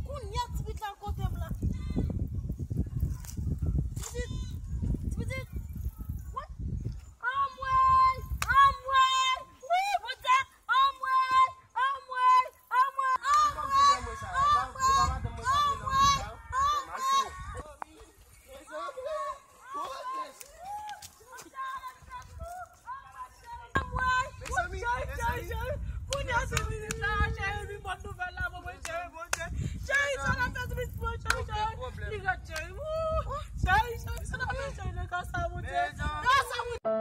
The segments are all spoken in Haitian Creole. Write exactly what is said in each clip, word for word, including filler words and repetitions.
Kounye a ti pitit la kote m la. Ti pitit, ti pitit. What? Anmwey, anmwey. Wi, Bondye. Anmwey, anmwey, anmwey, anmwey, anmwey, anmwey, anmwey. Cheri, cheri, cheri. Kounye a se vini la, cheri, vin bon nouvèl la, bon, mwen, cheri, Bondye. Cheri, sa n ap fè ti pitit mwen, cheri, cheri. Li rèd, cheri. Wou! Cheri, cheri, sa n ap fè, cheri, nan ka sa, Bondye. Nan ka sa, Bondye.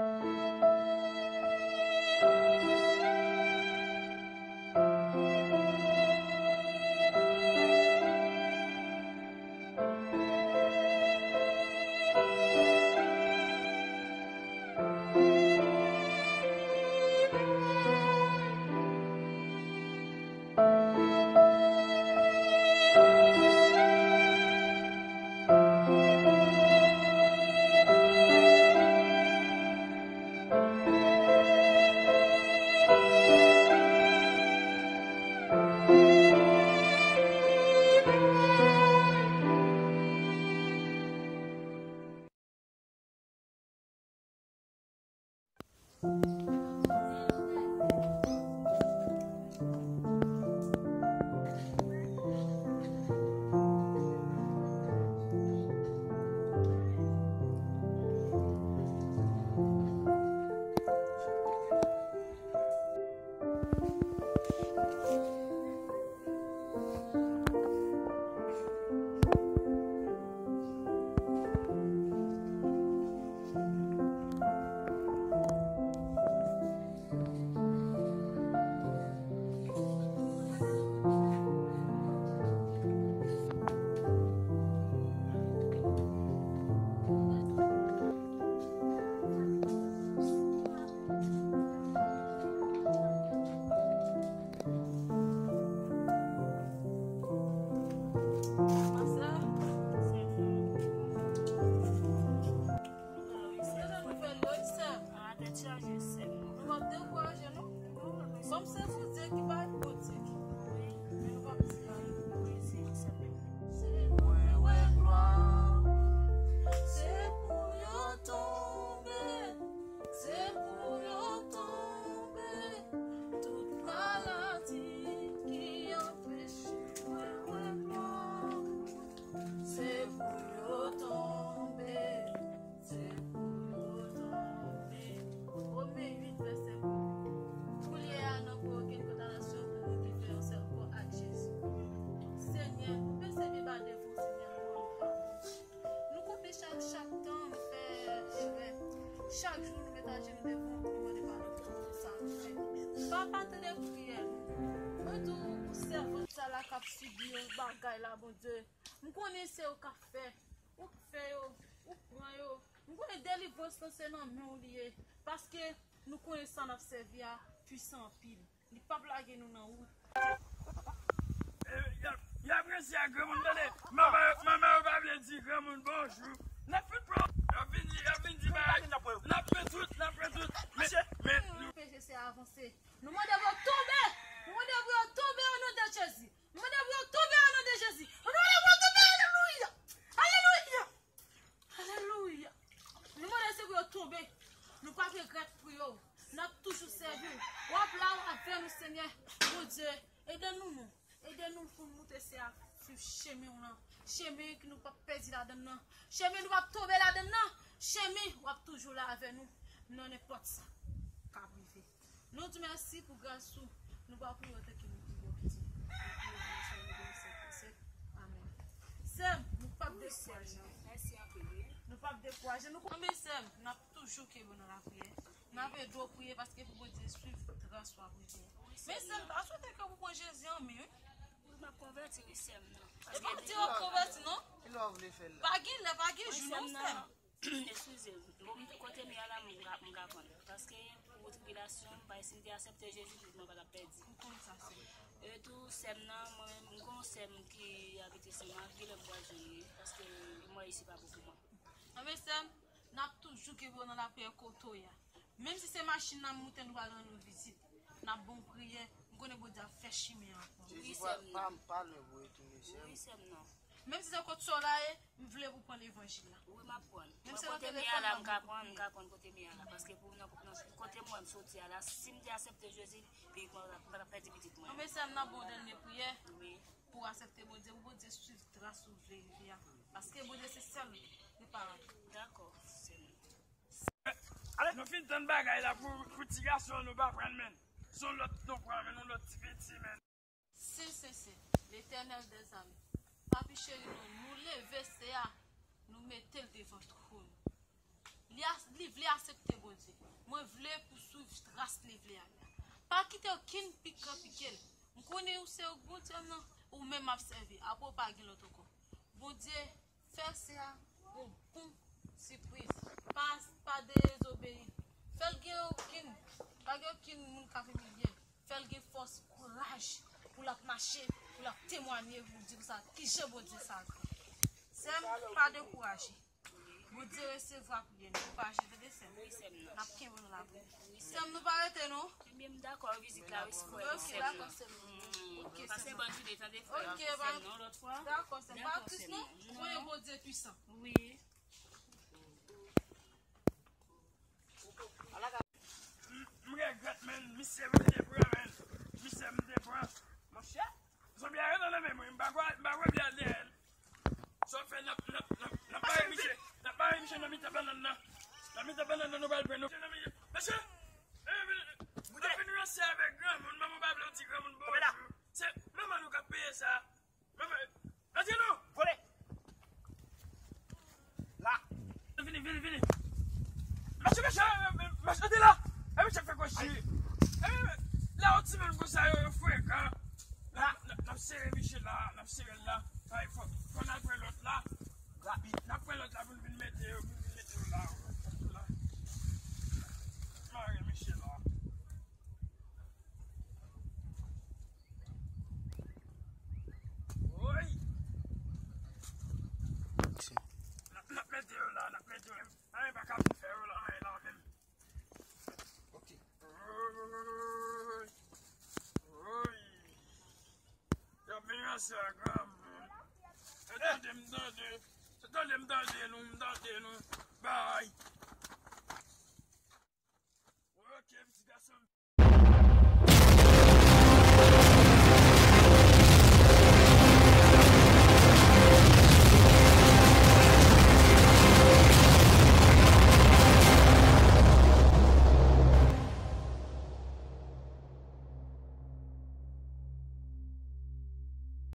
Chak jou nou met ajenou devan w pou nou mande padon pou tout sa nou fè. Papa, tande priyè nou. Mwen di w, pou sèvant sa la k ap sibi yon bagay la, Bondye, m konnen se ou k ap fè. Ou k fè yo, ou k pran yo. M konnen delivrans lan se nan men w li ye. Paske nou konnen sa n ap sèvi a pwisan anpil. Li p ap lage nou nan wout. Eh, y ap, y ap ranse ak granmoun, tande. Manman yo, manman yo pa vle di granmoun bonjou. N ap fout pran. Y ap vin, y ap vin di bagay. N ap pran tout, n ap pran tout. Men, men, nou anpeche se avanse. Nou mande pou yo tonbe. Nou mande pou yo tonbe o non de Jezi. Nou mande pou yo tonbe o non de Jezi. Nou mande pou yo tonbe. Alelouya. Alelouya. Alelouya. Nou mande se pou yo tonbe. Nou p ap regrèt priye w. N ap toujou sèvi w. W ap la avè nou, Senyè. Bondye, ede nou, non. Ede nou pou n moute se a swiv chemen w lan. Chemen ki nou p ap pèdi ladan l nan. Chemen nou p ap tonbe ladan l nan. Chemen w ap toujou la avè nou. Nan nenpòt sa k ap rive. Nou di mèsi pou gras ou. Nou pa priye w tanke nou di bon piti. Nou priye w nan non de Jezi Kris. Amèn. Sè m, nou p ap dekouraje. Mèsi anpil, wi. Nou p ap dekouraje. Nou konn, men sè m, n ap toujou kenbe w nan lapriyè. N ap ede w priye paske pou Bondye swiv tras w ap rive. Men sè m, ta swete ke pou pran Jezi an men, wi. M ap konvèti, wi, sè m nan. E pa m di w ap konvèti, non. Kilè w vle fè l la? Pa gen lè, pa gen jou, non, sè m. Eskize m. Bon, kote m ye a la, m ka, m ka konn. Paske pou tribilasyon, m pa, si m te aksepte Jezi Kris, mwen pa t ap pèdi. Ou konn sa, sè m. E tou, sè m nan, mwen menm, m gon sè m ki abite Senmak, gen lè m pral jwenn li, paske mwen isi pa bon pou mwen. Anben, sè m, n ap toujou kenbe w nan lapriyè kote w ye a. Menm si se machin n ap moute, nou pral rann ou vizit. N ap ba w priyè. M konnen Bondye ap fè chimen an pou ou. Jezi pa, pa, pa lwen pou retounen, sè m. Wi, sè m nan. Menm si se kot sè w la ye, m vle pou w pran levanjil la. Wi, m ap pran. Menm si se nan telefòn nan, m ka pran, m ka pran kote m ye a la. Paske pou nan, nan kote mwen m soti a la, si m te aksepte Jezi, li mwen pa t ap pèdi pitit mwen. Anben sè m, n ap ba w dènye priyè. Wi. Pou w aksepte Bondye, pou Bondye swiv tras ou vle rive a. Paske Bondye se sèl reparatè. Dakò, sè m. Ale, nou fin tann bagay la pou, pou ti gason nou pa pran l, men. Se yon lòt nou pran, men, yon lòt ti piti, men. Sen, sen, sen, Letènèl dèzame. Papi cheri, nou, nou leve sè a, nou mete l devan twòn ou. Li a, li vle aksepte Bondye. Mwen vle pou swiv tras li vle a la. Pa kite okenn pikan pike l. M konnen ou se ou Bondye m nan, ou menm m ap sèvi. Apre w pa gen lòt ankò. Bondye, fè sè a yon bon sipriz. Pa, pa dezobeyi. Fè l gen okenn, pa gen okenn moun k ap imilye l. Fè l gen fòs, kouraj pou l ap mache, pou l ap temwanye, pou l di konsa kijan Bondye sa gran. Sè m, pa dekouraje. Bondye resevwa priyè nou. Ankouraje, tande sè m. Wi, sè m nan. N ap kenbe nou lapriyè. Wi, sè m. Sè m, nou pa rete non. Ebyen, m dakò, vizit la, wi, frè m, sè m nan. Oke, dakò, sè m. Oke, sè m. Pase bòn jounen, tande, frè m, sè m nan, lòt fwa. Dakò, sè m. Pa tris non. Ou konnen Bondye pwisan. Wi. M, m regrèt, men, misye m te pran, men. Misye m te pran. Monchè, zanmi a ret nan men mwen, m pa kwè, m pa kwè byen dèyè l. Sa w fè, n ap, n ap, n ap, n ap bare misye, n ap bare misye nan mitan bannann nan. Nan mitan bannann nan, nou pral pran nou. Mesye, eh, eh, n ap vin ranse avèk granmoun, manman pa vle w di granmoun bonjou. Se manman nou k ap peye sa. Mwen, mwen, mwen di nou. Vole. La. Vini, vini, vini. Mesye, mesye, mesye, mesye, de la. E mesye fè kòchi. E, la, yon ti moun konsa, yo, yo frekan. La, n ap, n ap sere misye la, n ap sere l la. Ay, fò, fò n al pran lòt la. Rapid. N ap pran lòt la pou n vin mete yo, pou n vin mete yo la. La. Mare misye la. Woy! N ap, n ap mete yo la, n ap mete yo. Anyen pa ka fè yo la, anyen la menm. Ok. Woy! Woy! Y ap vin ranse a granmoun. Se tande m tande. Se tande m tande nou, m tande nou. Bay! Ok, pitit gason m.